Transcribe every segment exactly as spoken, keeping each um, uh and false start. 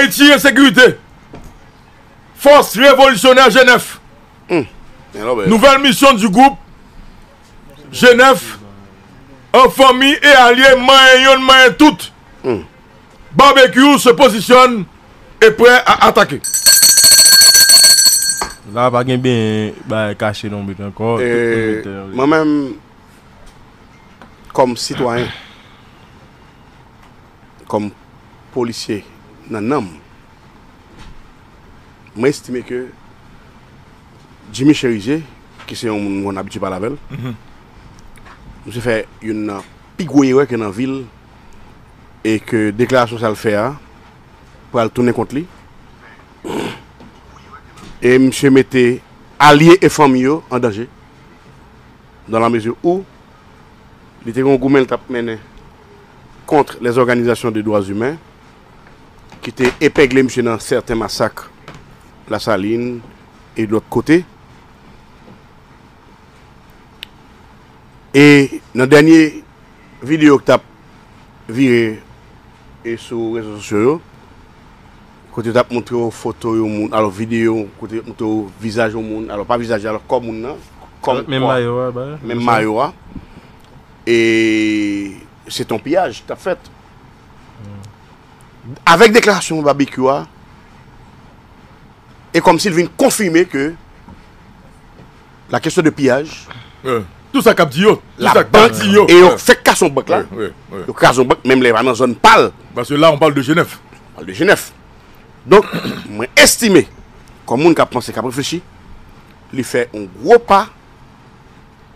Ayiti en sécurité. Force révolutionnaire G neuf. Nouvelle mission du groupe G neuf, en famille et alliés, manyen yonn, manyen tout. Barbecue se posisyone e prè a atake. La pa gen ben bagay kache nan bit ankò. Tout moun mete nan bit. Mwen menm, kòm sitwayen, kòm polisye nan nanm, mwen estime ke Jimmy Chérizier, ki se yon moun mwen abitye pale avè l, misye fè youn nan pi gwo erè ke nan vi l, e ke deklarasyon sa l fè a pral tounen kont li. E misye mete alye e fanmi yo an danje, dans la mesure où li te gen yon goumen l t ap mennen kont les organisations de droits humains ki te epegle misye nan sèten masak Lasalin e lòt kote. E nan dènye videyo ki t ap vire e sou rezo sosyo yo, kote yo t ap montre w foto yon moun, alò videyo, kote yo t montre w vizaj yon moun, alò pa vizaj, alò kò moun nan, kò, Menm mayo a, ba. Menm mayo a. E se t yon piyaj ki t ap fèt. Avèk deklarasyon Barbecue a, e kòmsi l vin konfime ke la kesyon de piyaj, Tout sa k ap di yo, tout sa k pa di yo. E yo fèk kase yon bank la. Yo kraze yon bank, menm lè pa nan zòn pa l. Paske la, on parle de G neuf. Pale de G neuf. Donk, mwen estime, kòm moun k ap panse, k ap reflechi, li fè yon gwo pa,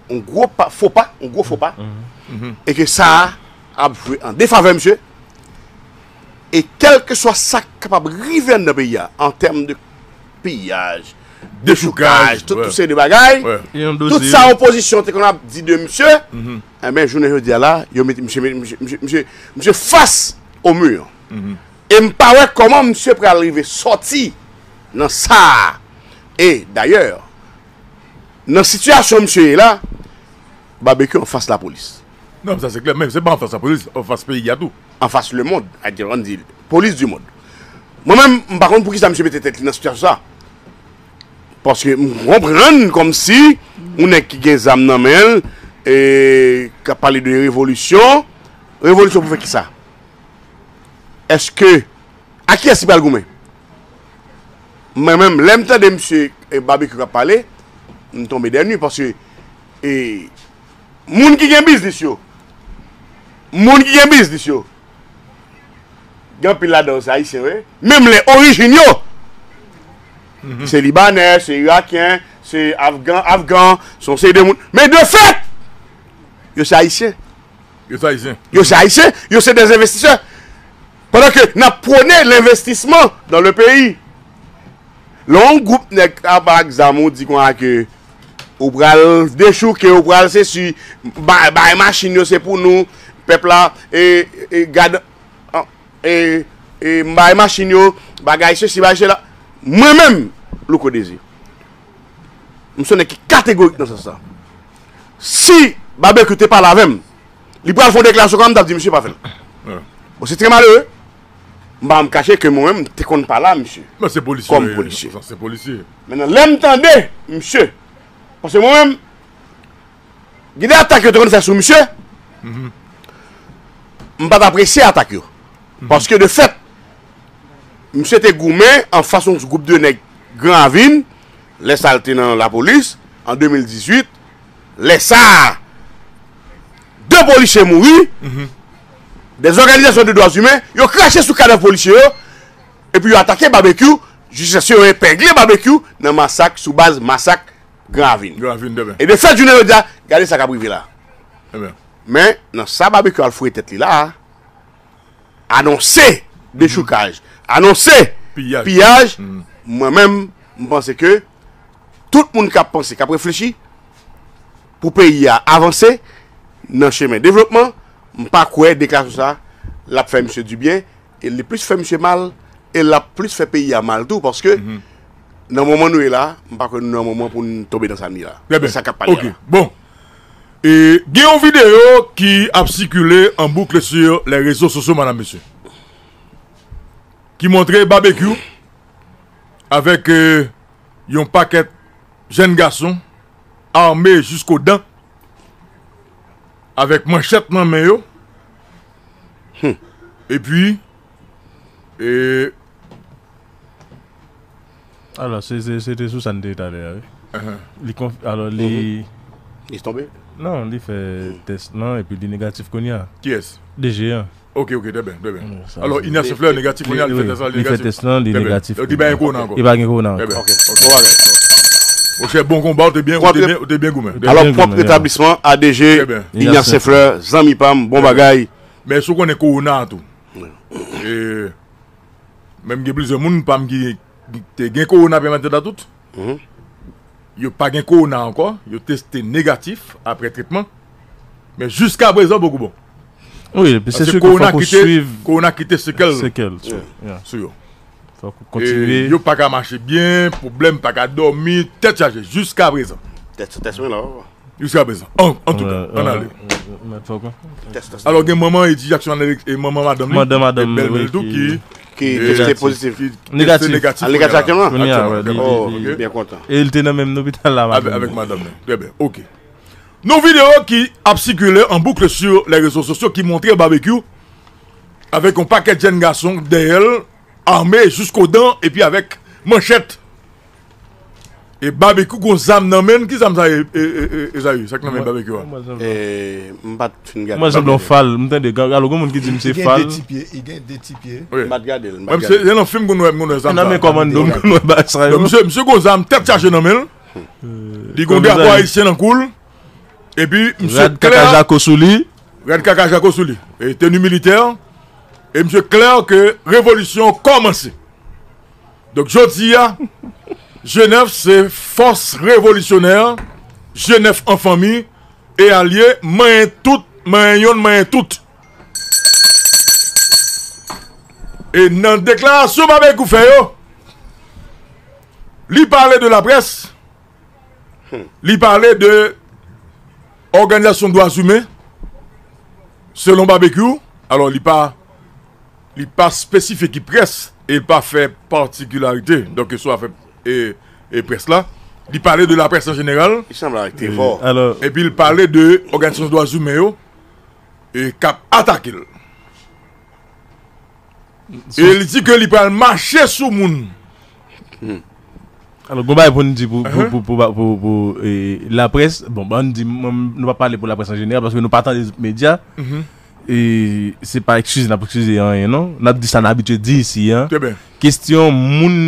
yon gwo pa, fo pa, yon gwo fo pa, e ke sa a ap jwe an defavè misye. E kèlkeswa sa k kapab rive anndan peyi a, an tèm de piyaj, dechoukaj, tout, tout seri de bagay, tout sa opozisyon te konn ap di de misye, enben, jounen jodi a la, yo mete misye, misye, misye, misye, misye fas o mi. E m pa wè kòman misye pral rive sòti nan sa a. E dayè, nan sitiyasyon misye ye la, Barbecue anfas lapolis. Non, sa se klè, men se pa anfas lapolis, anfas peyi a tou. Anfas lemonn, adye, ann di, polis di monn. Mwen menm, m pa konn poukisa misye mete tèt li nan sitiyasyon sa. Paske m konprann kòmsi yon nèg ki gen zam nan men l, e k ap pale de revolisyon. Revolisyon pou fè kisa? Èske, a kiyès li pral goumen? Mwen menm, lè m tande misye, e, Barbecue k ap pale, m tonbe dènye paske, e, moun ki gen biznis yo, moun ki gen biznis yo, gen anpil ladan yo se ayisyen, wi. Menm lè orijin yo se libanè, se irakyen, se afgan, afgan, se yon seri de moun. Men de fèt, yo se ayisyen. Yo se ayisyen. Yo se ayisyen, yo se de envestisè. Pandan ke n ap pwone lenvestisman dan le peyi. Lè yon gwoup nèg ap ak zam ou di konsa ke ou pral dechouke, ou pral sesi, bay, bay machin yo se pou nou, pèp la, e, e, gad, an, e, e, m bay machin yo, bagay sesi, bagay sela. Mwen menm, Louko Dezi, m se yon nèg ki kategorik nan sans sa. Si Barbecue te pale avè m, li pral fè yon deklarasyon konsa, m t ap di misye pa fè l. Bon, se trè malere. M pa janm kache ke mwen menm, m te konn pale a misye. Men se polisye. Kòm polisye. Se polisye. Mentnan, lè m tande misye, paske mwen menm, gen de atak yo te konn fè sou misye, m pa t apresye atak yo. Paske de fèt, misye te goumen anfas yon gwoup de nèg Gran Ravin, lè sa l te nan lapolis, an de mil dizuit, lè sa a, de polisye mouri, de zòganizasyon de dwa imen, yo krache sou kadav polisye yo, epi yo atake Barbecue, jiskaske yo epegle Barbecue nan masak, sou baz masak Gran Ravin. Gran Ravin, de men. E de fèt, jounen jodi a, gade sa k ap rive la. Men, nan sa Barbecue al foure tèt li la a, anonse dechoukaj, anonse piyaj, mwen menm, m panse ke tout moun k ap panse, k ap reflechi pou peyi a avanse nan chemen devlopman, m pa kwè deklarasyon sa l ap fè misye dibyen, e li plis fè misye mal, e l ap plis fè peyi a mal tou, paske nan moman nou ye la, m pa kwè nou nan moman pou n tonbe nan sa n ye la. Sa k ap pale a la. Bon. E, gen yon videyo ki ap sikile an boukle sur les réseaux sociaux, madame, monsieur. ki montre Babekyou avèk, euh, yon pakèt jèn gason ame jiskodan, avèk manchèt nan men yo. Epi, e, Alò, se, se, se te sou sa n te ye talè a, wi. Li konf, alò, li, Li tonbe? Non, li fè tès lan, epi li negatif kounye a. Kiyès? DG an. Ok, ok, trè byen, trè byen. Mm, sa, Alò, se- Ignace Fleur negatif kounye a, li fè tès lan, li Li fè negatif. tès lan, li Trè byen. negatif. Donk, li pa gen kowona ankò. Li pa gen kowona Trè ankò. byen. Ok. Bon bagay. Monchè, bon konba, ou te byen, ou te Propre- byen, ou te byen goumen. Li Alò, byen pwòp goumen, retablisman a DG Ignace Ignace Fleur, zanmi pa m, bon bagay. Men si w konnen kowona a tou. E, menm gen plizyè moun pa m ki te gen kowona pèmèt la tout. Yo pa gen kowona ankò, yo teste negatif apre tretman. Men jiska prezan, bokou bon. Wi, se Paske sou ke kowona fòk ou kite, swiv kowona kite sekèl sekèl sou, yeah. sou yo. Fòk ou E, kontinye. Yo pa ka mache byen, pwoblèm, pa ka dòmi, tèt chaje, jiska prezan. Tès, tès mwen la. Jiska prezan. An, an tou ka, Euh, ann euh, ale. euh, mèt fòk, hein. Tès, tès. Alò, gen manman Edi Jackson Alex e manman madanm li. Mandan, madanm E bèl li, li tou wi, ki Ki e, teste negatif. pozitif. ki teste Negatif. negatif. Ah, negatif Kounye a, aktyèlman? Kounye a, aktyèlman, wi, li, aktyèlman. Oh, li, li, byen kontan. E li te nan menm lopital la, Avèk, madanm avèk li. Madanm li. Trè byen, ok. Nou videyo ki ap sikile an bouk sur les réseaux sociaux ki montre Babekyou avèk yon pakèt jèn gason dèyè l, ame jiskodan, epi avèk manchèt. E Babekyou gon zam nan men l, ki zam sa ye, e, e, e, Ezayi, sa k nan men Babekyou a? E, m pa t fin gade. Mwen sanble yon fal, m tande, alò, gen moun ki di m se Li gen fal. De ti pye, li gen de ti pye. Wi. M pa t gade l, m pa Mwen, t mse, gade l. Se nan fim ke nou wè, nou wè zam Nan sa. men kòmando m konn wè bagay sa Donk, yo. mse, mse gon zam, tèt chaje nan men l. Li gon Kòm drapo Ezayi. Ayisyen nan kou l. Epi, mse Rad kaka klè, jako sou li. Rad kaka jako sou li. E teni militè. E mse klè ke revolisyon kòmanse. Donk, jodi a, G nèf se fòs revolisyonè, G nèf an fanmi, e alye, manyen tout, manyen yonn, manyen tout. E nan deklarasyon Babekyou fè yo, li pale de laprès, li pale de òganizasyon dwa imen, selon Babekyou, alò li pa, li pa espesifye ki près, e li pa fè patikilarite, donk ke swa fè e, e près la, li pale de laprès an jeneral, Li sanble avèk Trevor. Alò, epi li pale de òganizasyon dwa imen yo, e k ap atake l. E li di ke li pral mache sou moun. alò, gon bagay pou n di pou, pou, pou, pou, pou, pou, e, laprès. Bon, ban n di, mwen, nou pa pale pou laprès an jeneral, paske nou pa tande medya. E se pa eskize n ap eskize anyen, non. N ap di sa n abitye di isi, an. Trè byen. Kesyon moun,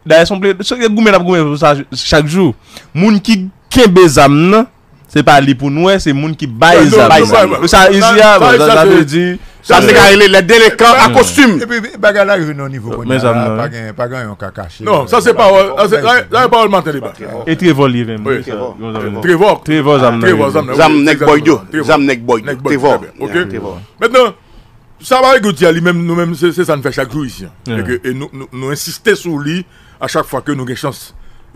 dayè, se yon ple, se goumen n ap goumen pou sa chak jou. Moun ki kenbe zam nan, se pa li pou n wè, se moun ki bay zam nan. Sa isi a, bon, sa, sa vle di, Sa se ka rele les délinquants en costume. Epi bagay la rive nan yon nivo kounye Men zam a, nan, pa wi. Gen, pa gen yon ka kache. Non, sa se pawòl, sa se, sa se pawòl Martin Debat. E Trevor li menm. Wi. Wi, sa, gon zam li. Trevor. Trevor zam nan. Trevor zam nan. Zam Wi, nèg egzakteman. Boydo. Trevor. Zam nèg Boydo. Nèg Boydo, Trevor. Trevor. Ok. Mètenan, sa Babekyou di a li menm, nou menm, se, se sa n fè chak jou isi an. E ke, e nou, nou, nou ensiste sou li a chak fwa ke nou gen chans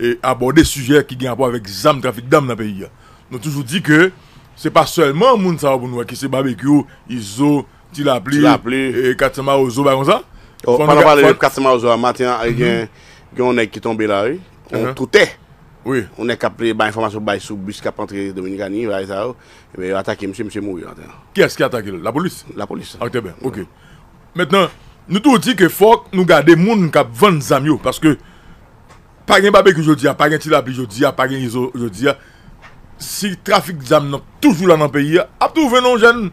e abòde sijè ki gen rapò avèk zam, trafik dam nan peyi a. Nou toujou di ke se pa sèlman moun sa yo pou nou wè ki se Babekyou, Izo, Ti Lapli, Ti Lapli. E, Kat San Mawozo, bagay konsa. Oh, Fò pandan nou pale fò- de Kat San Mawozo a, maten an, gen, gen yon nèg ki tonbe la, wi. Yon toutè. Wi. Yon nèg k ap bay enfòmasyon bay sou bis k ap antre Dominikani, bagay sa yo. Ebyen, yo atake misye, misye mouri maten an. Kiyès ki atake l? Lapolis? Lapolis. Ah, trè byen, ok. Mentnan, nou tou di ke fòk nou gade moun k ap vann zam yo, paske pa gen Babekyou jodi a, pa gen Ti Lapli jodi a, pa gen Izo jodi a. Si trafik zam nan toujou la nan peyi a, ap toujou vin yon jèn,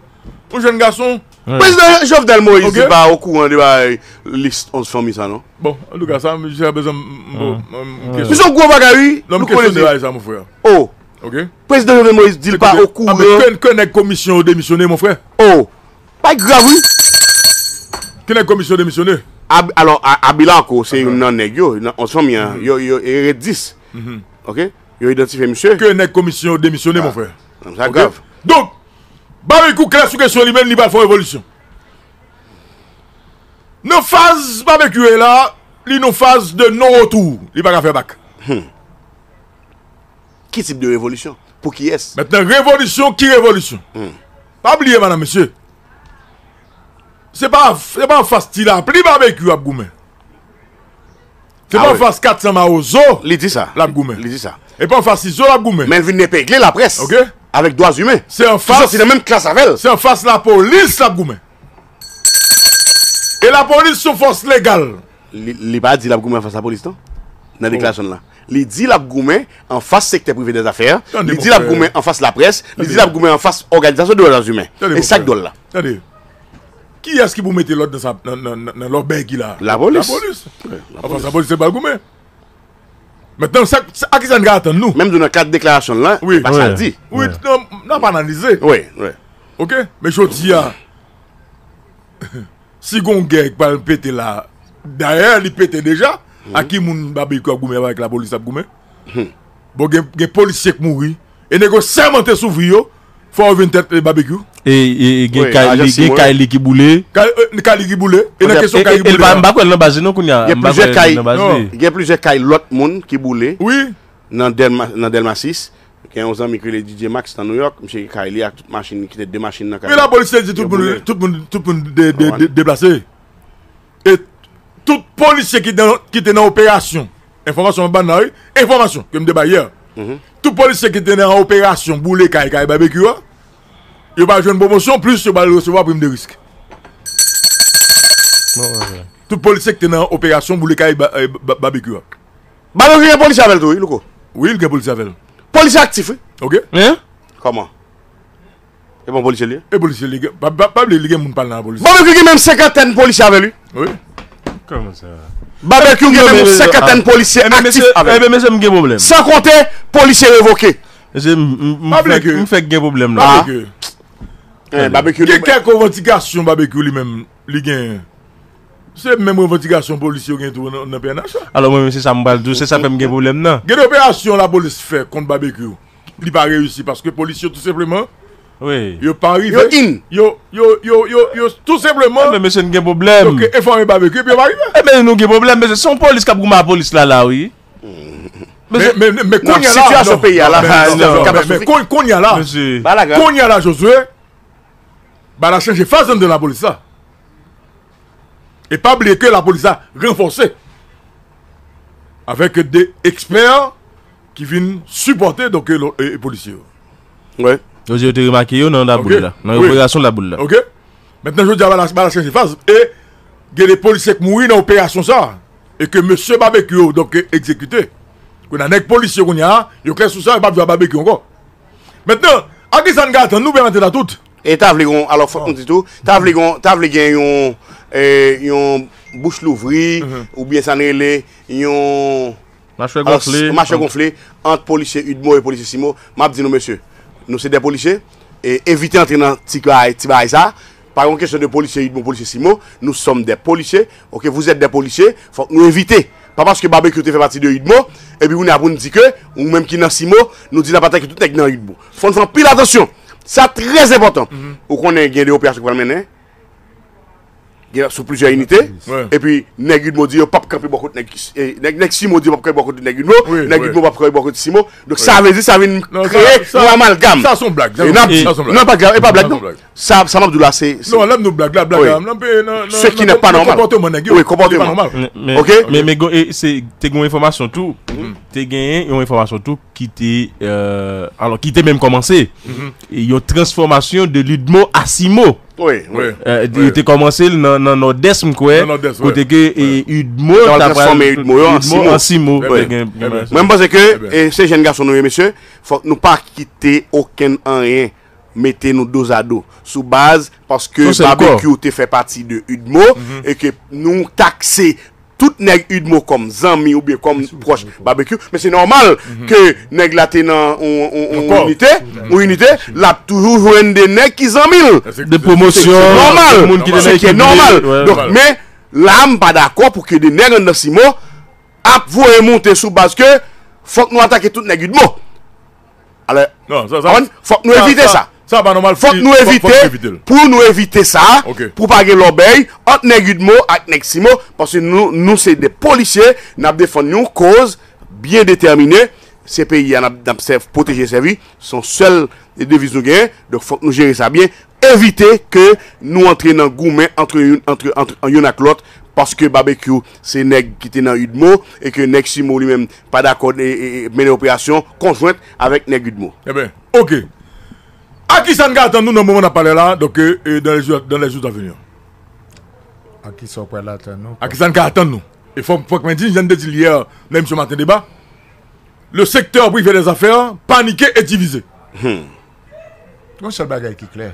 yon jèn gason. Prezidan Jovenel Moïse Ok. li pa okouran de bagay lis onz fanmi sa, non? Bon, antouka, sa, m jis bezwen m, m, m, m, Misye yon gwo bagay, wi. Non, m Nou konnen kesyone bagay sa, mon frè. Oh, Ok? Prezidan Jovenel Moïse di l pa okouran. Ke, ke nèg komisyon yo demisyone, mon frè? Oh, bagay grav, wi. Ke nèg komisyon demisyone? Ab, alò, a- Abilarco, se youn nan nèg yo, nan onz fanmi an, yo, yo, e ret dis. Ok? Yo idantifye misye. Ke nèg komisyon yo demisyone, mon frè. Sa Ok? grav. Donk, Babekyou klè sou kesyon li menm, li pral fè yon revolisyon. Nan faz Babekyou ye la, li nan faz de non retou. Li pa ka fè bak. Ki tip de revolisyon? Pou kiyès? Mentnan, revolisyon, ki revolisyon? Pa bliye, madanm, mesye. Se pa, se pa anfas Ti Lapli Babekyou ap goumen. Se pa anfas kat san Mawozo. Li di sa. L ap goumen. Li di sa. E pa anfas Izo l ap goumen. Men l vin epegle laprès. Oke. Avèk dwa imen. Se anfas. Ki soti nan menm klas avè l. Se anfas lapolis l ap goumen. E lapolis se yon fòs legal. Li, li pa di l ap goumen anfas lapolis, non? Nan deklarasyon l la. Li di l ap goumen anfas sektè prive dèzafè. Li di l ap goumen anfas laprès. Li di l ap goumen anfas òganizasyon de dwa imen. E sa k dwòl la? Tande. Kiyès ki pou mete lòd nan sa, nan, nan, nan, nan lòbèy ki la? Lapolis. Lapolis. Anfas lapolis se pral goumen. Mentnan, sa, sa, a ki sa n ka atann nou? Menm tou nan kad deklarasyon l lan, wi, pa sa l di. Wi, non, n ap analize. Wi, wi. Oke? Men jodi a, si gon gè k pral pete la, dayè, li pete deja, a ki moun Babekyou ap goumen avèk lapolis ap goumen? Bon, gen, gen polisye k mouri, e nèg yo sèmante sou vi yo, fò yo vin tèt, e, Babekyou. E, e, e gen kay li, gen kay li ki boule. Kay, e, kay li ki boule. E nan kesyon kay ki boule a. M pa kwè l nan baz li non kounye a. Gen plizyè kay, gen plizyè kay lòt moun ki boule. Wi. Nan Dèlma, nan Dèlma sis. Gen yon zanmi ki rele D J Max nan New York. Misye gen kay li ak tout machin, li kite de machin nan kay li. Men lapolis te di tout moun, tout moun, tout moun de, de, de, deplase. E tout polisye ki te, ki te nan operasyon, enfòmasyon m ap ba n la, wi, enfòmasyon ke m te bay yè. Tout polisye ki te nan operasyon boule kay, kay Babekyou a, yo pral jwenn pwomosyon, plis yo pral resevwa prim de risk. Tout polisye ki te nan operasyon boule kay Ba-, e, Ba-, Babekyou a. Babekyou gen polisye avè l tou, wi, Louko. Wi, l gen polisye avè l. Polisye aktif, wi. Oke. Kòman? E bon polisye li ye? E polisye li gen, pa, pa, pa bliye li gen moun pa l nan lapolis. Babekyou gen menm senkantèn polisye avè l, wi. Wi. Kòman sa? Babekyou gen menm yon senkantèn polisye aktif avè l. Ebyen, mesye, m gen pwoblèm. San konte polisye revoke. Mesye, m, m, m fèk, m fèk gen pwoblèm la. Babekyou. Gen kèk revandikasyon Babekyou li menm, li genyen. Se menm revandikasyon polisye yo gen tou nan, nan P N H la. Alò, mwen menm, se sa m pral di w, se sa fè m gen pwoblèm nan. Gen de operasyon lapolis fè kont Babekyou. Li pa reyisi paske polis yo tou senpleman, wi, yo pa rive. Yo in. Yo, yo, yo, yo, yo tou senpleman. Ebyen, mesye, n gen pwoblèm. Yo ke enfòme Babekyou, epi yo pa rive. Ebyen, nou gen pwoblèm, mesye. Se yon polis k ap goumen ak polis la, la, wi. Men, men, men kounye a la, sitiyasyon peyi a la, katastwofik. Kounye a la, Josué, bagay la chanje faz anndan lapolis la. E pa bliye ke lapolis la ranfòse avèk de ekspè ki vin sipòte, donk, e, e, polisye yo. Wi. Yo di yo te remake yo nan Laboul la, nan operasyon Laboul la. Oke. Mentnan, jodi a, bagay la, bagay la chanje faz. E gen de polisye k mouri nan operasyon sa a. E ke mesye Babekyou, donk, egzekite. Kounye a, nèg polisye kounye a, yo klè sou sa, yo p ap jwe a Babekyou ankò. Mentnan, a ki sa n ka atann nou, pèmèt la tout? E ta vle gon, alò, fòk nou di tou, ta vle gon, ta vle gen yon, e, yon bouch louvri, oubyen sa n rele, yon machwè gonfle, machwè gonfle ant polisye UDMO e polisye CIMO. M ap di nou, mesye, nou se de polisye, e evite antre nan ti bagay, ti bagay sa. Pa yon kesyon de polisye UDMO, polisye CIMO, nous sommes des policiers, oke, vous êtes des policiers, fòk nou evite. Pa paske Babekyou te fè pati de UDMO, epi kounye a pou n di ke, ou menm ki nan CIMO, nou di n ap atake tout nèg nan UDMO. Fò n fè anpil atansyon. Sa trè enpòtan. Ou konnen gen de operasyon ki pral mennen. Gen sou plizyè inite. Epi nèg UDMO di yo p ap kanpe bò kot nèg, e, nèg, nèg CIMO di yo p ap kanpe bò kot nèg UDMO, nèg UDMO p ap kanpe bò kot CIMO. Donk sa vle di sa vin kreye yon amalgam. Sa se yon blag. E n ap di, non, pa grav, e pa blag non. Sa, sa m ap di w la, se, se... Non, lè m di w blag la, blag la, nan, nan, se ki nèt pa nòmal. Konpòteman nèg yo, wi, konpòteman. Men, men, men, e, se, te gen yon enfòmasyon tou. Te genyen yon enfòmasyon tou ki te, e, alò, ki te menm kòmanse. E yon transfòmasyon de l'UDMO a CIMO. Wi, wi. E, yo te kòmanse l nan, nan Nòdès, m kwè. Nan Nòdès, wi. Kote ke, e, UDMO ta pral transfòme UDMO yo an CIMO. Mwen, m panse ke, e, se jèn gason nou ye, mesye, fòk nou pa kite okenn anyen mete nou dozado sou baz, paske Babekyou te fè pati de UDMO, e ke nou takse tout nèg UDMO kòm zanmi oubyen kòm pwòch Babekyou. Men se nòmal ke nèg la te nan yon, yon, yon inite, yon inite, l ap toujou jwenn de nèg ki zanmi l. De pwomosyon, se nòmal, se nòmal. Donk, men, la, m pa dakò pou ke de nèg anndan CIMO ap voye monte sou baz ke fòk nou atake tout nèg UDMO. Alò, fòk nou evite sa. Sa pa nòmal. Fòk nou evite, pou nou evite sa, pou pa gen lòbèy ant nèg UDMO ak nèg CIMO, paske nou, nou se de polisye, n ap defann yon koz byen detèmine. Se peyi a n ap, n ap sèv, pwoteje, sèvi. Se yon sèl deviz nou genyen. Donk, fòk nou jere sa byen. Evite ke nou antre nan goumen antre youn, antre, antre youn ak lòt paske Babekyou se nèg ki te nan UDMO e ke nèg Simo li menm pa dakò e, e, e mennen operasyon konjwent avèk nèg UDMO. Ebyen, oke. A kisa n ka atann nou nan moman n ap pale la, donk, e, e, dans les jours, dans les jours à venir? A kisa w pral atann nou? A kisa n ka atann nou? E fòk, fòk mwen di, jan n te di l yè nan emisyon Maten Deba, le secteur privé des affaires paniqué et divisé. Hmm. Gon sèl bagay ki klè.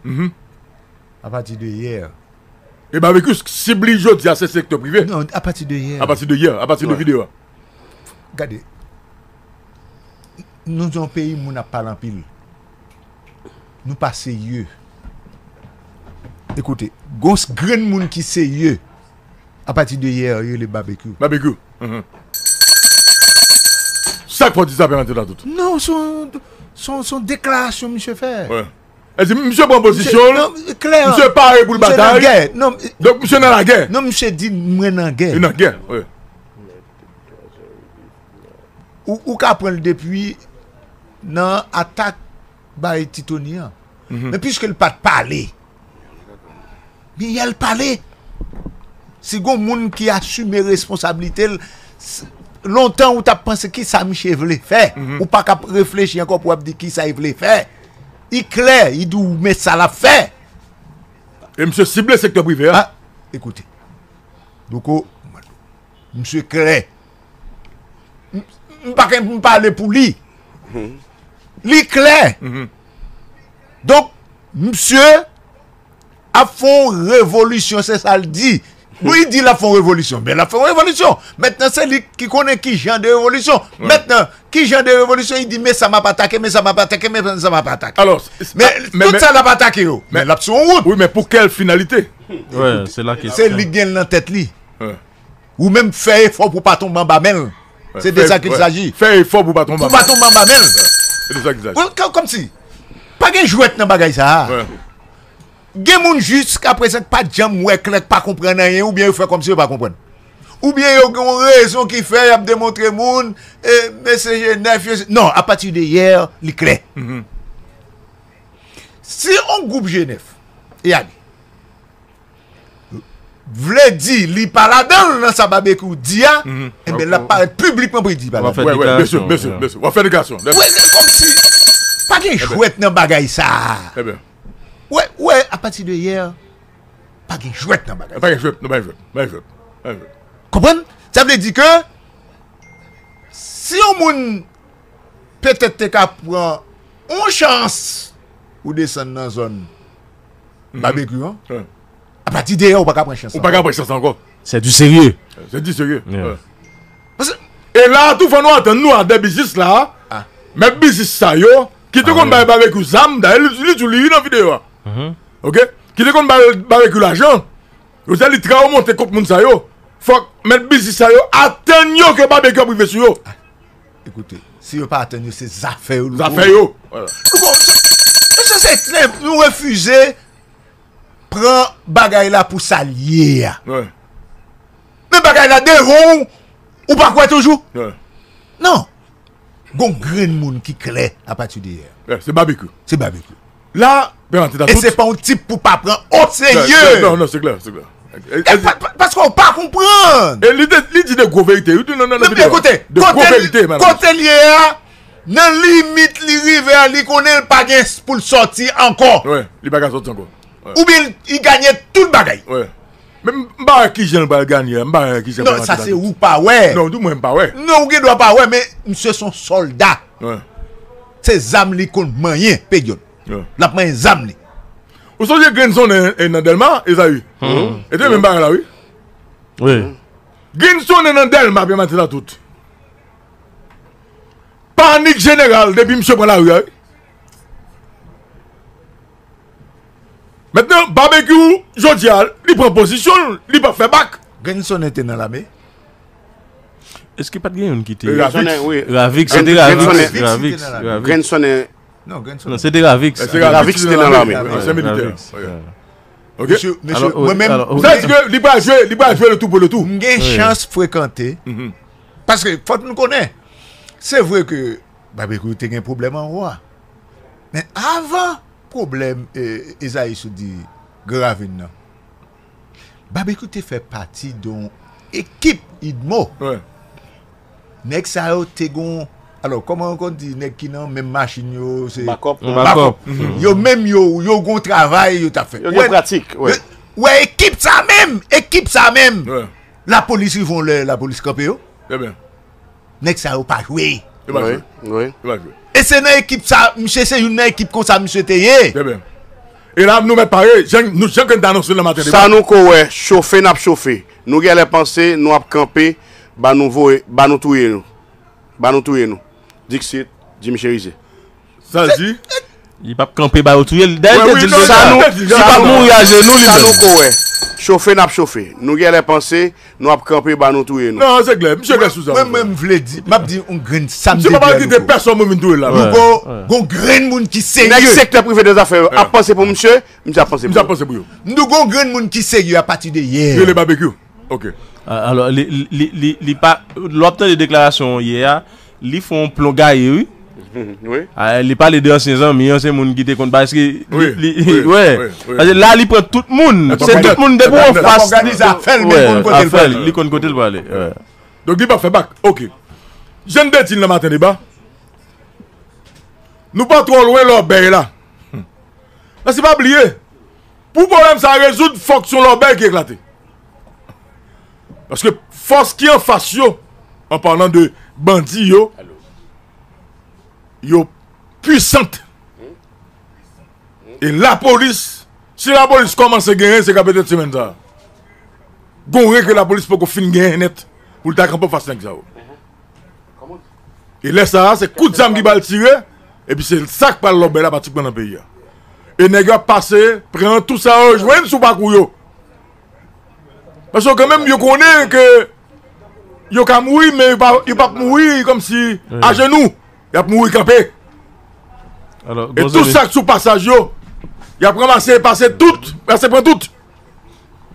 Mhm. Apati de yè. E Babekyou, sib li jodi a se sektè prive. Non, apati de yè. Apati de yè, apati de videyo a. Gade, nou se yon peyi moun ap pale anpil. Nou pa serye. Ekoute, gon s- grenn moun ki serye. Apati de yè, yo rele Babekyou. Babekyou. Mhm. Sa k fè w di sa, Pè Maten Datout? Non, se yon, se yon, se yon deklarasyon misye fè. Wi. E di, misye pran pozisyon l, non, klè, misye pare pou l batay. Nan gè. Non, donk, misye nan lagè. Non, misye di, "Mwen nan gè." Li nan gè, wi. Ou, ou ka pran l depi nan atak bay Titoni an. Mhm. Men piske l pa t pale, men yè l pale. Si gon moun ki asime responsablite l, s- lontan ou t ap panse ki sa misye vle fè. Mhm. Ou pa ka reflechi ankò pou w ap di ki sa l vle fè. Li klè, li di w men sa l ap fè. E misye sible sektè prive a. Ah, ekoute. Doko, misye klè. M, m pa gen pou m pale pou li. Mhm. Li klè. Mhm. Donk, misye ap fè yon revolisyon, se sa l di. Wi, li di l ap fè yon revolisyon, men l ap fè yon revolisyon. Mentnan, se li ki konnen ki jan de revolisyon. Wi. Mentnan, ki jan de revolisyon? Li di, "Men sa m ap atake, men sa m ap atake, men sa m ap atake." Alò, s- s- Men a- men- tout men- sa l ap atake yo, men- men l ap sou yon wout. Wi, men pou kèl finalite? Wi, se la kesyon. Se li ki gen l nan tèt li. Wi. Ou menm fè efò pou pa tonbe anba men l. Wi, se de sa ki saji. Fè efò pou pa tonbe anba men l. Pou pa tonbe anba men l. Wi, se de sa ki saji. Wi, kò- kòmsi, pa gen jwèt nan bagay sa a. Wi. Gen moun jiskaprezan k pa t janm wè klè, k pa konprann anyen, oubyen yo fè kòmsi yo pa konprann. Oubyen yo gen yon rezon ki fè y ap demontre moun, e, mesye G nèf, yo, non, apati de yè, li klè. Mhm. Si yon gwoup G nèf, e ale, vle di li pa ladan l nan sa Babekyou di a, mhm, enben, l ap parèt piblikman pou li di li pa ladan l. Wi, wi, byen si, byen si, byen si. W ap fè deklarasyon. Wi, men kòmsi, pa gen jwèt nan bagay sa a. Ebyen. Wè, wè, apati de yè, pa gen jwèt nan bagay. Pa gen jwèt, non, pa gen jwèt, pa gen jwèt, pa gen jwèt. Konprann? Sa vle di ke si yon moun petèt te ka pran yon chans pou desann nan zòn, mhm, Babekyou an, wi, apati de yè, ou pa ka pran chans ankò. Ou pa ka pran chans ankò. C'est du sérieux. C'est du sérieux. Yeah. Wi. Paske, e la a tou, fò nou atann nou a de biznis la a. Ah. Mèt biznis sa yo, ki te konn bay Babekyou zam, dayè li, li di w li nan videyo a. Mhm. Oke? Ki te konn bay Babekyou lajan. Yo di li trè monte kont moun sa yo. Fòk mèt biznis sa yo atann yo ke Babekyou ap rive sou yo. Ah, ekoute, si yo pa atann yo, se zafè yo, Louko. Zafè yo. Vwala. Louko, se, se, se klè, nou refize pran bagay la pou sa l ye a. Wi. Men bagay la devan w, ou pa kwè toujou? Wi. Non. Gon grenn moun ki klè apati de yè. Wi, se Babekyou. Se Babekyou. La, Pè Maten Datout. E se pa yon tip pou pa pran o serye. Non, non, non, se klè, se klè. E, e, pa, pa, paske w pa konprann. E li te, li di de gwo verite. Li di non, non, non, non, men kote, de gwo verite, kote l ye a, nan limit li rive a, li konnen l pa gen s- pou l sòti ankò. Wi, li pa ka sòti ankò. Wi. Oubyen li ganye tout bagay. Wi. Men m pa wè kijan l pral ganye a, m pa wè kijan l pral ganye. Non, sa se ou pa wè. Non, di mwen m pa wè. Non, ou gen dwa pa wè, men misye se yon sòlda. Wi. Se zam li konn manyen, peryòd. Wi. L ap manyen zam li. Ou sonje grenn sonnen, e, nan Dèlma, Ezayi? Hmm. E te menm bagay la, wi. Wi. Grenn sonnen nan Dèlma, Pè Maten Datout. Panik jeneral depi misye pran lari a, wi. Mentnan, Babekyou, jodi a, li pran pozisyon l, li p ap fè bak. Grenn sonnen te nan lame? Èske pa t gen youn ki te Ravix. Ravix, se te Ravix, Ravix, Ravix. Grenn sonnen. Non, Grenn sonnen. Non, se te Ravix. Se Ravix ki te nan lame. Wi, se militè. Ravix. Wi. Ok? Mesye, mesye, mwen menm, sa vle di ke li pral jwe, li pral jwe le tout pour le tout. M gen chans frekante. Mhm. Paske, fòk nou konnen, se vre ke Babekyou te gen pwoblèm anwo a. Men avan pwoblèm, e, Ezayi sot di Gran Ravin nan, Babekyou te fè pati de yon ekip idmo. Nèg sa yo te gon, alò, kòman yo konn di nèg ki nan menm machin yo, se Bakòp. Bakòp. Yo menm yo, yo gon travay yo t ap fè. Yo gen pratik. Wè ekip sa menm, ekip sa menm. Lapolis rive yon lè, lapolis kanpe yo. Nèg sa yo pa jwe. Yo pa jwe. Wi. Yo pa jwe. E se nan ekip sa, misye se youn nan ekip konsa misye te ye. Trè byen. E la, nou mèt pare, jan nou, jan ke n te anonse nan maten demen. Sa nou ko wè, chofe n ap chofe. Nou genlè panse nou ap kanpe, ba nou voye, ba nou touye nou. Ba nou touye nou. Dixit, Jimmy Cherizier. Sa l di, Li p ap kanpe ba yo touye l. Dayè, Wè, li wi, te di l non, deja. non, Li non, pa non. Mouri a jenou, li Sa menm. Nou ko wè, chofe n ap chofe. Nou genlè panse nou ap kanpe, ba nou touye nou. Non, se klè, misye klè sou sa. Mwen menm vle di, m ap di yon grenn sa m Misye te pa pral di kite a pèsonn moun vin touye l la. Nou Non. gon, gon grenn moun ki Nèg serye. Sektè prive dèzafè yo ap panse pou misye, misye ap panse Misye ap pou. Panse pou yo. Nou gon grenn moun ki serye apati de yè. Rele Babekyou. Ok. A- Alò, li, li, li, li, li pa. Lè w ap tande deklarasyon yè a, li fè yon plon gaye, wi. Wi. A, li pale de ansyen zanmi, ansyen moun ki te konn paske li, Wi, li, wi, wè. wi, wi. Paske la li pran tout moun. Atò, Se Bènèt, tout moun depi w Bènèt. anfas. Òganize afè l, men Wè, konn kote l afè l, prale. Li konn kote l prale. Wè. Donk li pa fè bak. Ok. Jan n te di l nan maten deba. Nou pa twò lwen lòbèy la. Paske pa bliye, pou pwoblèm sa rezoud, fòk se yon lòbèy ki eklate. Paske fòs ki anfas yo, an palan de bandi yo, yo pwisant. E lapolis, si lapolis kòmanse genyen, se ka petèt semèn sa a. Gon ren ke lapolis poko fin genyen nèt pou l ta kanpe anfas nèg sa yo. E lè sa a, se kout zam ki pral tire, epi se sa k pral lòbèy la pratikman nan peyi a. E nèg yo ap pase, pran tout sa yo jwenn sou pakou yo. Paske kanmenm, yo konnen ke yo ka mouri, men yo pa, yo p ap mouri kòmsi ajenou. Y ap mouri kanpe. Alò, E gon tout zanmi, sa k sou pasaj yo, y ap ranmase, pase tout, pase pran tout.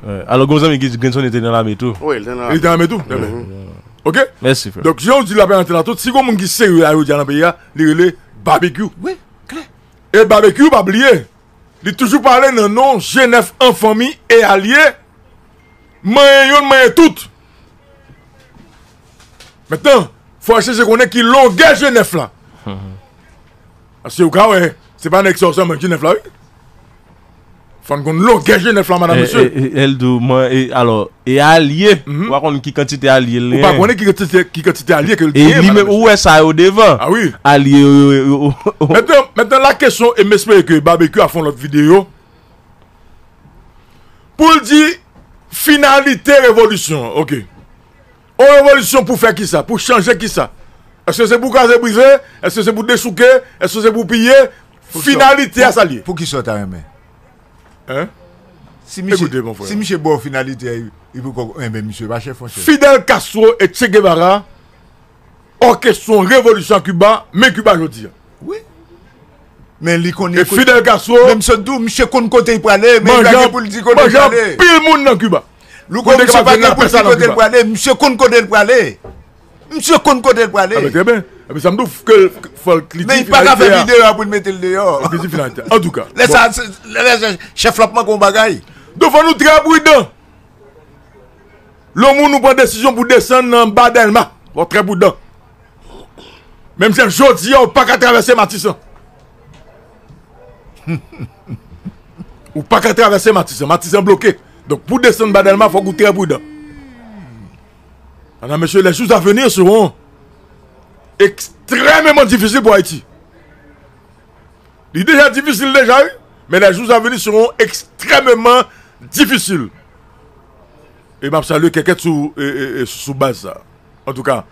wè, alò, gon zanmi ki di Grenson te nan lame tou. Wi, l te nan Li te anme tou. Ok? Mèsi, frè. Donk, jan w di l ap rantre la tout, si gon moun ki serye a yo di a nan peyi a, li rele Babekyou. Wi, klè. E Babekyou, pa bliye, li toujou pale nan non G nèf an fanmi e alye, manyen youn, manyen tout. Mentnan, fò w chèche konnen ki longè G nèf la. Paske ou ka wè, se pa nèg sa yo sèlman G nèf la, wi. Fò n konn longè G nèf la, madan mesye. L di w, mwen, e, alò, e alye, ou pa konn ki kantite alye l Ou pa gen. Konnen ki kantite, ki kantite alye ke l E genyen, li madan menm, ou wè sa yo devan. Ah wi. Alye yo, yo, yo, yo. Mentnan, mentnan, la kesyon, e m espere ke Babekyou ap fè yon lòt videyo pou l di finalite revolisyon an. Ok. Yon revolisyon pou fè kisa? Pou chanje kisa? Èske se pou kraze brize? Èske se pou dechouke? Èske se pou piye? Finalite a sa l ye. Pou ki sa w ta renmen? Hein? Si misye, Ekoute, mon frè. Si misye ba w finalite a, li pou kò enben misye pa chèf, monchè. Fidel Castro e Che Guevara, òkestre yon revolisyon a Kiba, men Kiba jodi a. Wi. Men li konn E Fidel Castro Menm sot di w, misye konn kote l prale, men li manje pa gen pou l di kote l manje prale. Pil moun nan Kiba. Louko, Kote misye Kiba pa jwenn gen pou l lapè di sa nan kote l Kiba. Prale, misye konn kote l prale. Misye konn kote l prale. Ah, ben, trè byen. Epi sa m di w ke fò l kliti. Men li pa ka fè videyo a pou l mete l deyò. Kliti finalite. Antouka. Lè sa, se- lè, lè, chèf la ap manke yon bagay. Donk fò nou trè pridan. Lè yon moun ou pran desizyon pou desann nan anba Dèlma, fò w trè pridan. Menm jan jodi a, ou pa ka travèse Matisan. Ou pa ka travèse Matisan. Matisan bloke. Donk, pou desann anba Dèlma, fòk ou trè pridan. Madan mesye, les jours à venir seront extrêmement difficiles pour Haïti. Li deja difisil deja, wi. Men les jours à venir seront extrêmement difficiles. E m ap salye Kèkèt sou, e, e, e, sou baz sa. Antouka,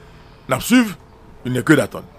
n ap swiv, il n'est que d'attendre.